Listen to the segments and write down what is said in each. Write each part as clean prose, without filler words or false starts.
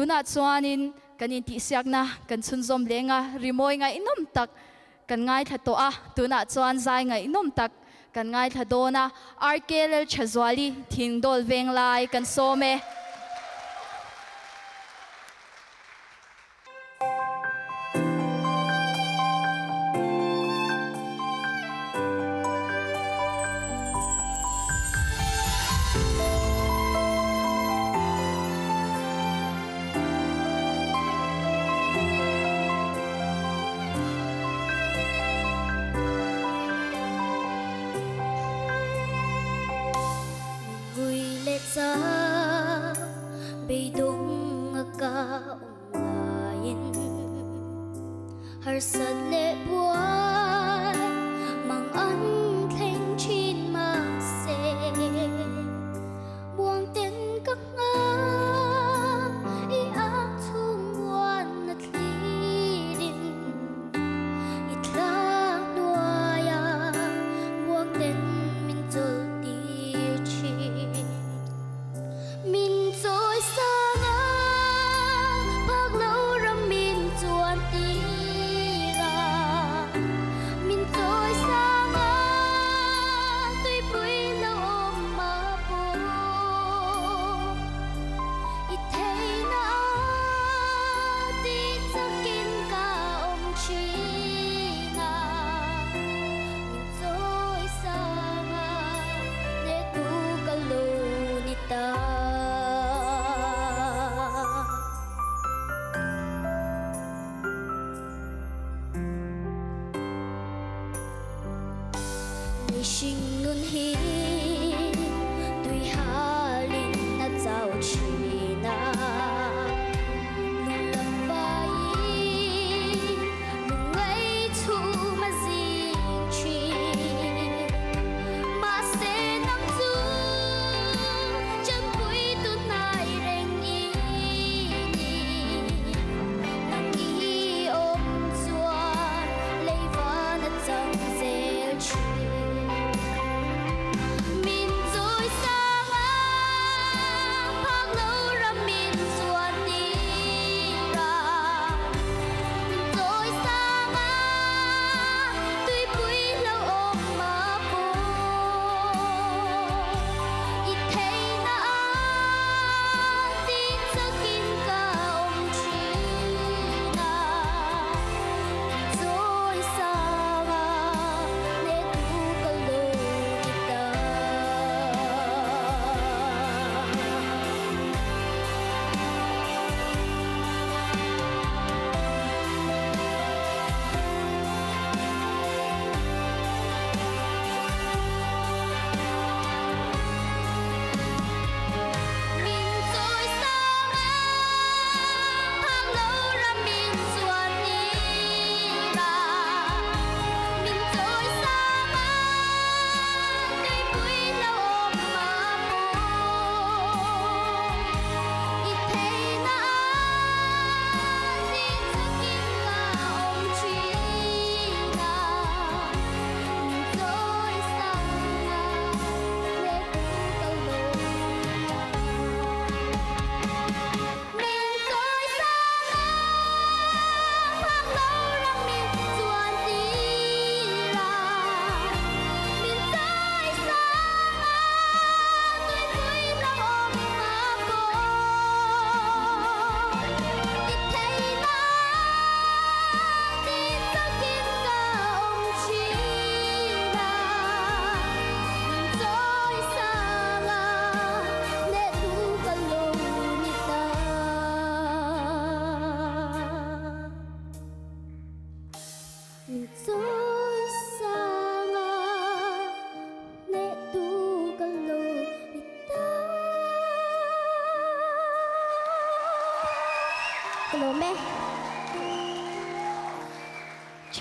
Tunah chuanin kan intihsiakna kan chhunzawm leng a, rimawi ngaihnawm tak kan ngaithla tawh a, tunah chuan zai ngaihnawm tak kan ngaithla dawn a, RK Lalthazuali Thingdawl Venglai kan sawm e.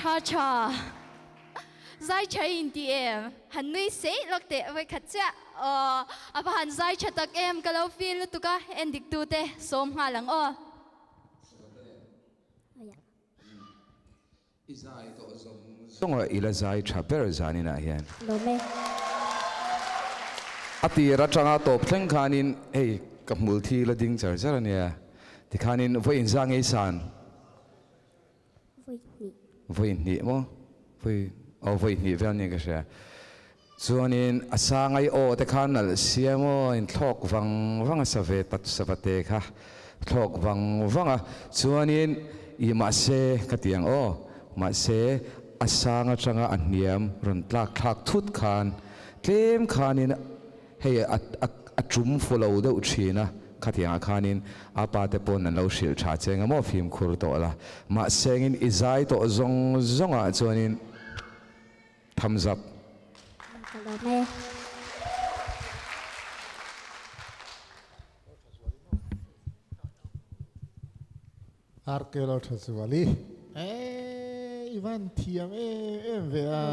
Cha cha. Zai tha in ti em? Han nui sei lawk teh vawikhat chiah. Aw, a va han zai tha tak em? Ka lo feel lutuk a, en dik tu te sawm nghal ang aw. I zai tawh zawng zawng a, i la zai tha ber zaninah hian. Lawm e. A tir atanga tawp thleng khanin hei ka hmul thi la ding char char ania. Tikhanin vawi inzah ngei san? Vawi hnih. Vawi hnih maw? Vawi aw vawi hnih vel niin ka hria. Chuanin a sangai aw te kha nalh sia maw in thlawk vang vang a sa ve tat sava te kha thlawk vang vang a. Chuanin i mahse ka ti ang aw mahse a sang atanga a hniam rawn tlak thlak thut khan tlem khanin Hei a a tum fu lo deuh thin a, khatiangah khanin a pa te pawn an lo hrilh tha che eng emaw fimkhur tawh la. Mahsengin i zai tawh zawng zawngah chuanin thumbs up. Ka lawm e. RK lo tha zuali. Eee i van thiam em em ve a,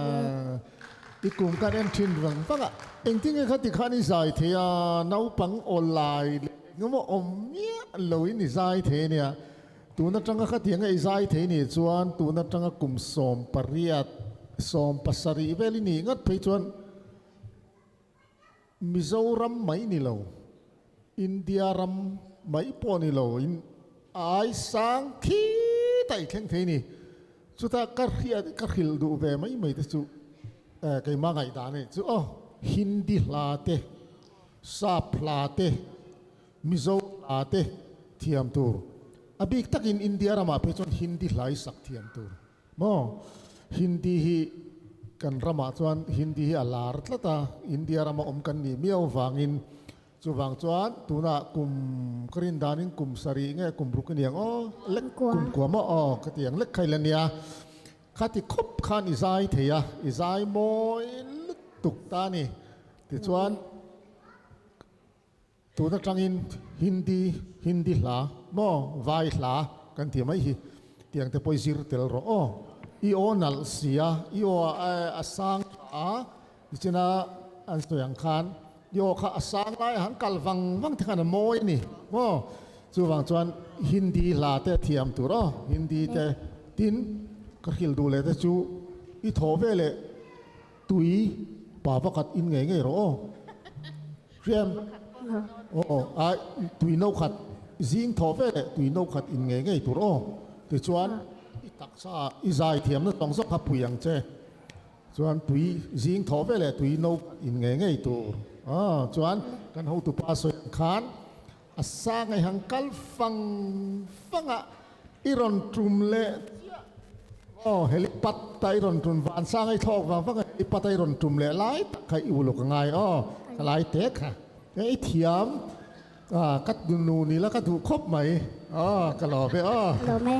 i kum khan en thin vang vang a, engtin nge kha tikhan i zai thei a, naupang aw lai leh engemaw awm miah lo in i zai thei ania, tun atanga khatianga i zai thei nih chuan tun atanga kum 18, 17 vel i nih ngat phei chuan Mizoram mai ni lo, India ram mai pawh ni lo in a ai sang khi ta i thleng thei ni. Chutah ka hriat ka hrilh duh ve mai mai te chu eh keimah ngaihdan a nih chu aw Hindi hla te, Sap hla te, Mizo hla te thiam tur. A bik takin India ramah phei chuan Hindi hla i sak thiam tur. Maw? Hindi hi kan ramah chuan Hindi hi a lar tlat a, India rama awm kan nih miau vangin chuvang chuan tunah kum ka rin danin kum sarih nge kum ruk i ni ang aw lek kum kua maw aw ka ti ang lek kha i la nia. Khati khawp khan i zai thei a, i zai mawi lutuk ta a ni. Tichuan. Tun atangin Hindi, Hindi hla maw vai hla kan tih mai hi tiang te pawh i zir tel rawh aw. I aw nalh si a, i aw a sang tha a, nichina an sawi ang khan i aw kha a sang lai a han kal vang vang te khan a mawi a ni maw. Chuvang chuan Hindi hla te a thiam tur aw, Hindi te tin ka hrilh duh leh te chu i thaw ve leh Tui pa pakhat in ngei ngei rawh aw. Hriam. Aw a tui no khat zing thaw ve leh tui no khat in ngei ngei tur aw. Tichuan i taksa ah i zai thiamna zawng zawng kha pui ang che. Chuan tui zing thaw ve leh tui no khat in ngei ngei tur. Aw chuan kan hotupa sawi ang khan a sang ai han kal fang fang a. I rawn tum leh chiah aw helipad ta i rawn tum van sang a i thlawk vang vang a helipad a i rawn tum leh lai tak kha i uluk a ngai aw ka lai te kha e i thiam ka nu ni la ka duh khawp mai aw ka lawm e aw. Lawm e.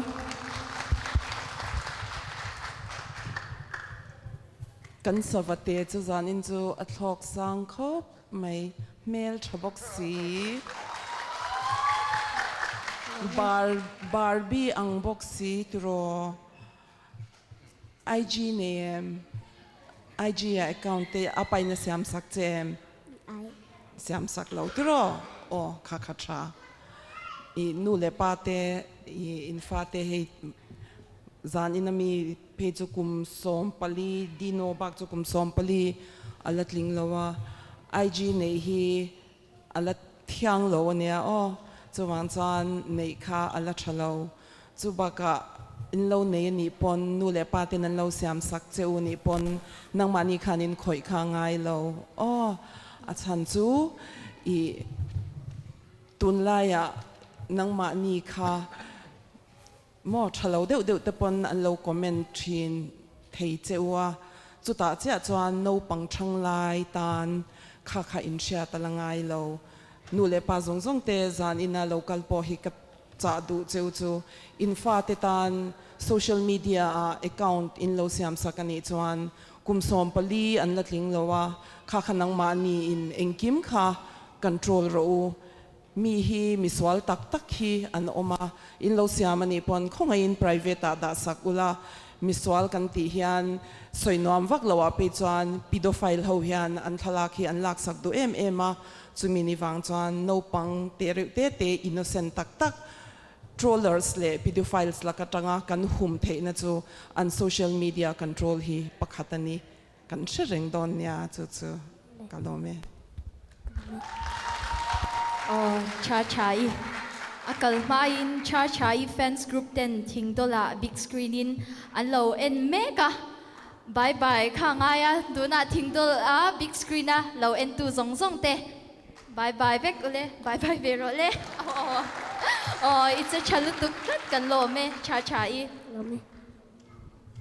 Kan sava te chu zanin chu a thlawk sang khawp mai. Hmel tha bawk si. Bar Barbie ang bawk si tiraw. IG nei em? IG ah account te a paina siam sak che em? Siam sak lo tiraw? Aw kha kha tha. I nu leh pa te i in fa te hei zan in ami phei chu kum 14 Dino bak chu kum 14 a la tling lo a, IG neih hi a la thiang lo a nia aw, chuvang chuan neih kha a la tha lo. Chu bakah in lo nei a nih pawn nu leh pa ten an lo siam sak che u nih pawn nangmahni khan in khawih kha a ngai lo aw, a chhan chu ih tunlaiah nangmahni kha Maw tha lo deuh deuh te pawn an lo comment thin thei che u a, chutah chiah chuan naupang thang lai tan kha kha inhriat a la ngai lo. Nu leh pa zawng zawng te zan ina lo kal pawh hi ka chah duh cheu chu in fate tan social media ah account in lo siam sak a nih chuan kum 14 an la tling lo a, kha kha nangmahni in engkim kha control rawh u. Mi hi misual tak tak hi an awm a, in lo siam a nih pawn khawngaihin private ah dah sak ula, misual kan tih hian sawi nuam vak lo ah phei chuan pedophile ho hian an thlalak hi an lak sak duh em em a, chumi ni vang chuan naupang te reuh te te innocent tak tak trollers leh pedophiles lak atanga kan hum theihna chu an social media control hi pakhat a ni. Kan hre reng dawn nia chu chu ka lawm e. Aw tha tha i. A kal hmain Cha Cha-i fans group ten Thingdawlah big screen in an lo en mek a. Bye bye kha ngai a, tunah Thingdawl a big screen a lo en tu zawng zawng te bye bye vek ule, bye bye ve rawh le. Aw aw i che tha lutuk tlat kan lawm e Cha Cha-i. Lawm e.